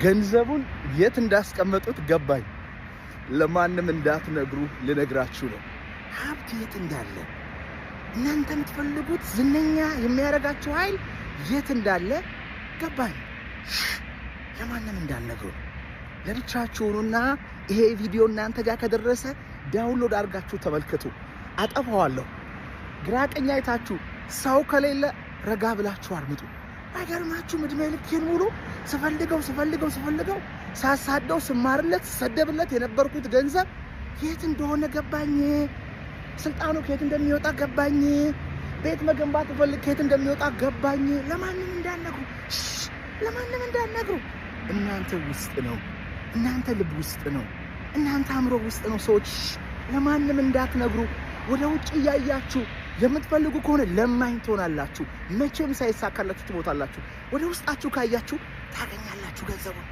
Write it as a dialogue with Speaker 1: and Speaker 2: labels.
Speaker 1: ገንዘቡን የት እንዳስቀመጡት ገባኝ። ለማንም እንዳትነግሩ ልነግራችሁ ነው። ሀብት የት እንዳለ፣ እናንተ የምትፈልጉት ዝነኛ የሚያደርጋችሁ ኃይል የት እንዳለ ገባኝ። ለማንም እንዳትነግሩ፣ ለብቻችሁ ሁኑና ይሄ ቪዲዮ እናንተ ጋር ከደረሰ download አድርጋችሁ ተመልከቱ። አጠፋዋለሁ። ግራ ቀኝ አይታችሁ ሰው ከሌለ ረጋ ብላችሁ አድምጡ። አይገርማችሁም? እድሜ ልኬን ሙሉ ስፈልገው ስፈልገው ስፈልገው፣ ሳሳደው፣ ስማርለት፣ ስሰደብለት የነበርኩት ገንዘብ የት እንደሆነ ገባኝ። ስልጣኑ ከየት እንደሚወጣ ገባኝ። ቤት መገንባት እፈልግ ከየት እንደሚወጣ ገባኝ። ለማንም እንዳትነግሩ፣ ለማንም እንዳትነግሩ። እናንተ ውስጥ ነው፣ እናንተ ልብ ውስጥ ነው፣ እናንተ አእምሮ ውስጥ ነው። ሰዎች፣ ለማንም እንዳትነግሩ። ወደ ውጭ እያያችሁ የምትፈልጉ ከሆነ ለማኝ ትሆናላችሁ። መቼም ሳይሳካላችሁ ትሞታላችሁ። ወደ ውስጣችሁ ካያችሁ ታገኛላችሁ ገንዘቡን።